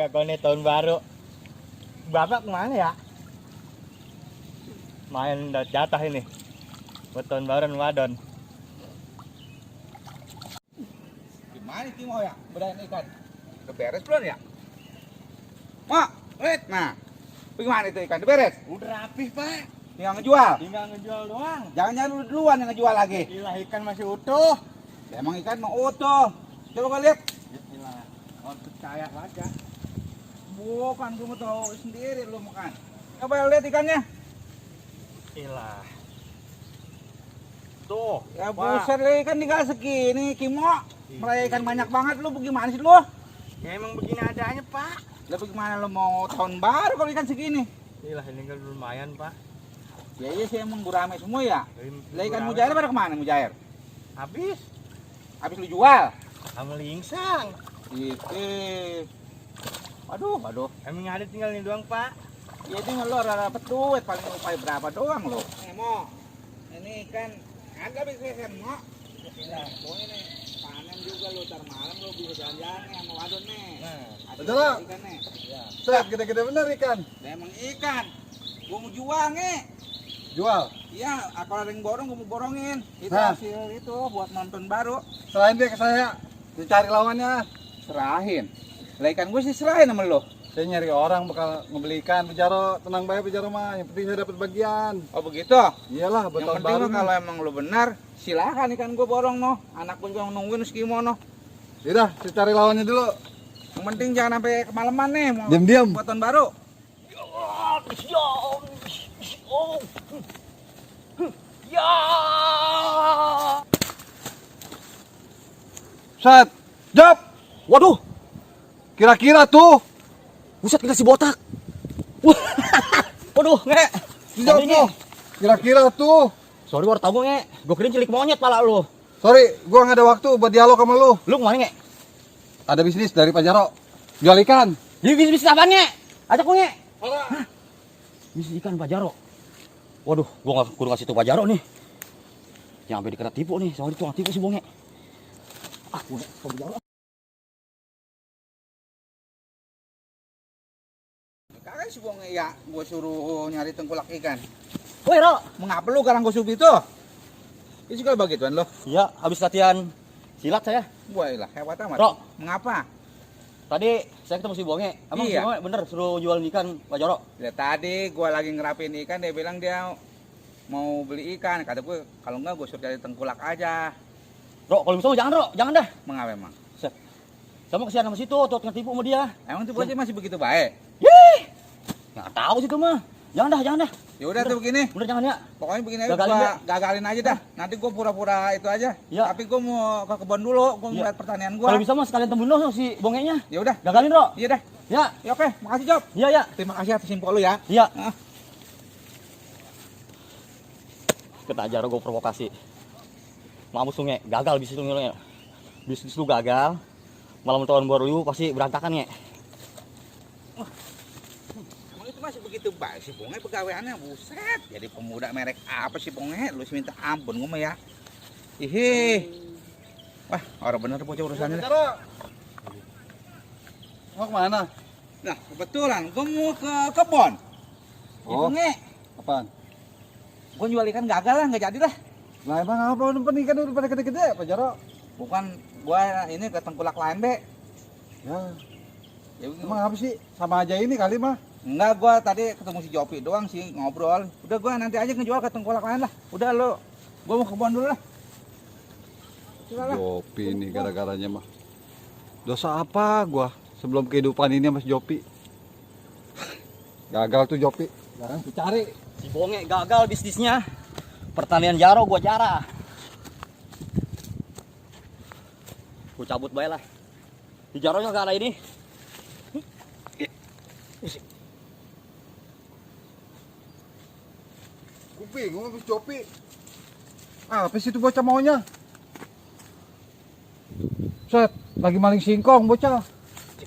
kau nih tahun baru. Bapak kemana ya? Main jatah ini. Buat tahun baru wadon. Gimana sih mau ya? Bedain ikan. Udah beres belum ya? Mak, nah. Bagaimana itu ikan? Udah beres? Udah rapih, Pak. Tinggal ngejual. Tinggal ngejual doang. Jangan-jangan lu duluan yang ngejual lagi. Gila, ikan masih utuh. Ya, emang ikan mau utuh. Coba kau lihat. Gila, oh percaya aja. Bukan, gue mau tahu sendiri lu makan. Coba lihat ikannya. Gila. Tuh, Ya Pak. buset lu ikan tinggal segini, Kimo. Mereka ikan banyak banget lu, bagaimana sih lu? Ya emang begini adanya, Pak. Lah bagaimana lu mau tahun baru kalau ikan segini? Gila, ini kan lumayan, Pak. Ya iya sih emang gurame semua ya. Lah ikan Gurame, mujair Pak. pada kemana mujair? Habis. Habis lu jual? Sama lingsang. Aduh. Emang ada tinggal ini doang, Pak. Ya itu lo dapat duit paling upaya berapa doang lo. Mo, ini kan agak bisa kan Mo. Nah, pokoknya nih panen juga lo ntar malam lo bisa jalan-jalan nih sama wadon nih. Nah, Ada betul, Pak. ikan nih. ya. Set, gede-gede bener ikan. Nah, emang ikan. Gua mau jual nih. Jual. Iya, kalau ada yang borong gua mau borongin. Itu Nah. hasil itu buat nonton baru. Selain dia ke saya, dicari lawannya. Serahin. Lah ikan gua sih serahin sama lo. Saya nyari orang bakal ngebeli ikan. Pejaro, tenang baik Pejaro mah. Yang penting saya dapat bagian. Oh begitu. Iyalah, buat Yang tahun penting baru mah nih. kalau emang lu benar, silakan ikan gua borong no. Anak pun juga nungguin skimo no. Yaudah, saya cari lawannya dulu. Yang penting jangan sampai kemalaman nih mau Diam-diam. buat tahun baru. Set, jap. Waduh, Kira-kira tuh. buset kita si botak. Waduh, nge. Jap tuh. Kira-kira tuh. Sorry, war tahu nge. Gue kirain cilik monyet pala lu. Sorry, gua nggak ada waktu buat dialog sama lu. Lu kemana nge? Ada bisnis dari Pajaro. Jual ikan. Jadi bisnis apaan nge? Ajak gue nge. Bisnis ikan Pajaro. Waduh, gue nggak kudu ngasih tuh Pajaro nih. Yang sampai dikena tipu nih, soalnya tukang tipu si bonge. Ah, gue nggak Pajaro. Kagak sih gua ya, gua suruh nyari tengkulak ikan. Woi, Ro. Mengapa lu garang gua subi tuh? Itu juga begituan lo. Iya, habis latihan silat saya. Wah, lah hebat amat. Ro. Mengapa? Tadi saya ketemu si bonge. Emang Iya. si bonge bener suruh jual ikan Pajaro. Ya tadi gua lagi ngerapin ikan, dia bilang dia mau beli ikan. Kata gue kalau enggak gua suruh cari tengkulak aja. Ro, kalau misalnya jangan Ro, jangan dah. Mengapa emang? Sama kesian sama situ, tuh kena tipu sama dia. Emang tuh bocah masih begitu baik? Yih, nggak tahu situ mah. Jangan dah. Ya udah tuh begini. Bener jangan ya. Pokoknya begini aja, Gagalin, gua gagalin aja dah. Nanti gua pura-pura itu aja. Iya. Tapi gua mau ke kebun dulu, gua Iya. ngeliat pertanian gua. Kalau bisa mah sekalian temuin lo si bongenya. Ya udah. Gagalin, Ro. Iya dah. Ya, Ya oke, makasih Job. iya. Terima kasih atas info lu ya. Iya. Ah. Kita ajar gue provokasi. Mampus lu nge, gagal bisnis lu nge. Bisnis lu gagal. Malam tahun baru lu pasti berantakan nge. Emang itu masih begitu baik sih Bonge pegawaiannya, buset. Jadi pemuda merek apa sih Bonge? Lu sih minta ampun gua mah ya. Ihi. Wah, orang bener bocah urusannya. dah. Pajaro. Mau kemana? Nah, kebetulan gua mau ke kebun. Itu Oh. Nge, Apaan? gua jual ikan gagal lah, nggak jadi dah. Lah emang apa lu ikan udah pada gede-gede Pajaro? Bukan gua ini ke tengkulak lain, Be. Ya, Ya, emang apa sih? Sama aja ini kali mah. enggak, gua tadi ketemu si Jopi doang sih ngobrol. Udah gua nanti aja ngejual ke tengkulak lain lah. Udah lo, gua mau ke kebun dulu lah. Coba lah. Jopi nih gara-garanya mah. Dosa apa gua sebelum kehidupan ini Mas Jopi? Gagal tuh Jopi. Sekarang dicari. Si bonge gagal bisnisnya. Pertanian Jaro gua cara. Gua cabut bae lah. Di Jaronya gak ada ini. Gue bingung Mas Jopi. Apa sih itu bocah maunya? Set, lagi maling singkong bocah.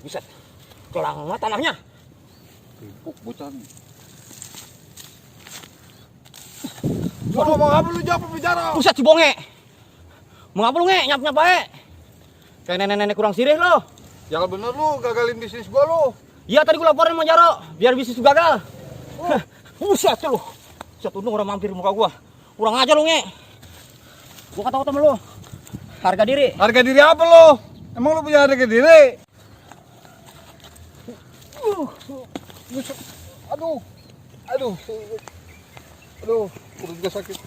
Buset. Kelang tanahnya. Empuk bocah nih. Lu ngomong apa lu jawab bicara? Buset si bonge. Mengapa lu nge? Nyap-nyap bae. Kayak nenek-nenek kurang sirih lo. Jangan bener lu gagalin bisnis gua lu. Iya tadi gue laporin sama Jaro, biar bisnis gagal. Buset lu. Buset untung orang mampir muka gua. Kurang aja lu, Nge. Gua kata sama lu. Harga diri. Harga diri apa lo? Emang lu punya harga diri? Aduh. Aduh. Aduh, perut gua sakit.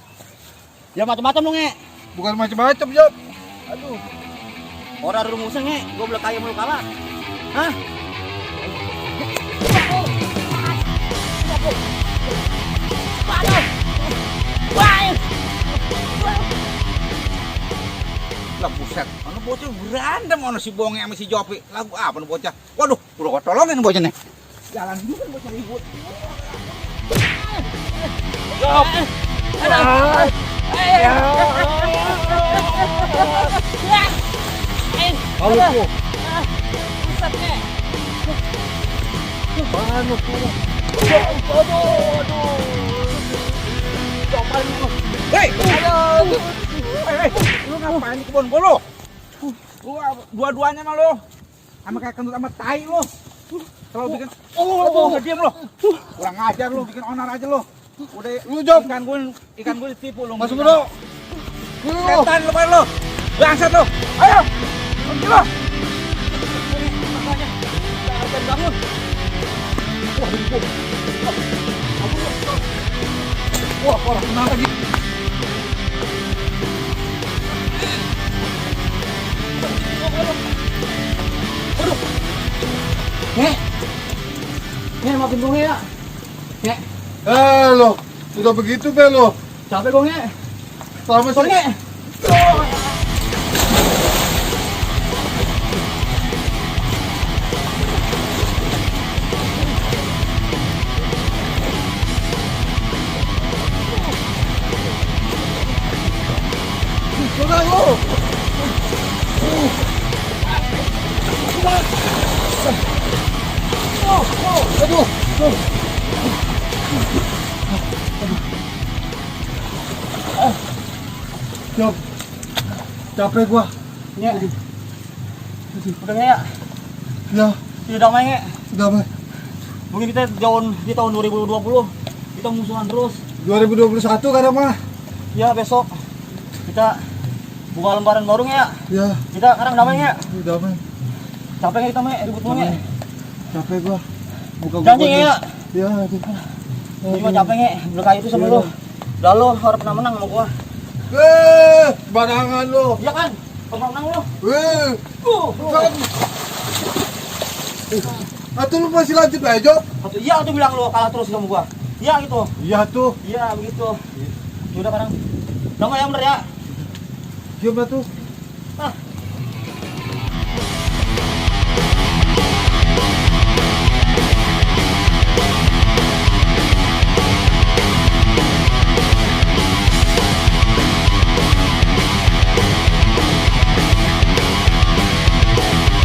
Ya macam-macam lu, Nge. Bukan macam-macam, Job. Aduh. Orang rumusnya, Nge. Gua boleh kaya mulu kalah. Hah? Lah buset, mana bocah berantem mana si Bonge sama si Jopi. Lagu apa nih bocah? Waduh, udah gua tolongin bocah nih. Jalan juga kan bocah ribut. Jop. Kalau tuh. Hei, lu ngapain di kebun gua lu? Lu dua-duanya mah lu. Sama kayak kentut sama tai lu. Kalau bikin nggak diam lu. Kurang ajar lu, bikin onar aja lu. Udah Lu, Job. ikan gue ditipu lu. Masuk dulu. Setan lu pada lu. Bangsat lu. Ayo. Pergi lu. Bangun. Wah, orang kenal lagi. Nge, maafin gue, Nge, ya. Nge, Lo, udah begitu be lo. capek gue, Nge. Sama Sorry, Nge. Job, capek gua. Nge. Udah, Nge, ya. Ya, Tidak damai, Nge. udah be. Mungkin kita di tahun 2020 kita musuhan terus. 2021 kadang mah. Ya besok kita buka lembaran baru, Nge, ya. Ya, Kita sekarang damai, Nge. udah be. Capek, Nge, kita, Nge. Ribut mulu, Nge. Capek gua. Buka Janji, Nge, ya. Ya, aduh. Ini mah capek, Nge. Udah kayak itu sama lu. Udah lu harus pernah menang sama gua. Barangan lo. Iya kan? Pernah menang lu. Atau lu masih lanjut aja, Job? Atau iya tuh bilang lu kalah terus sama gua. Iya gitu. Iya tuh. Iya begitu. Udah sekarang. Damai ya bener ya. Diam lah tuh. Ah,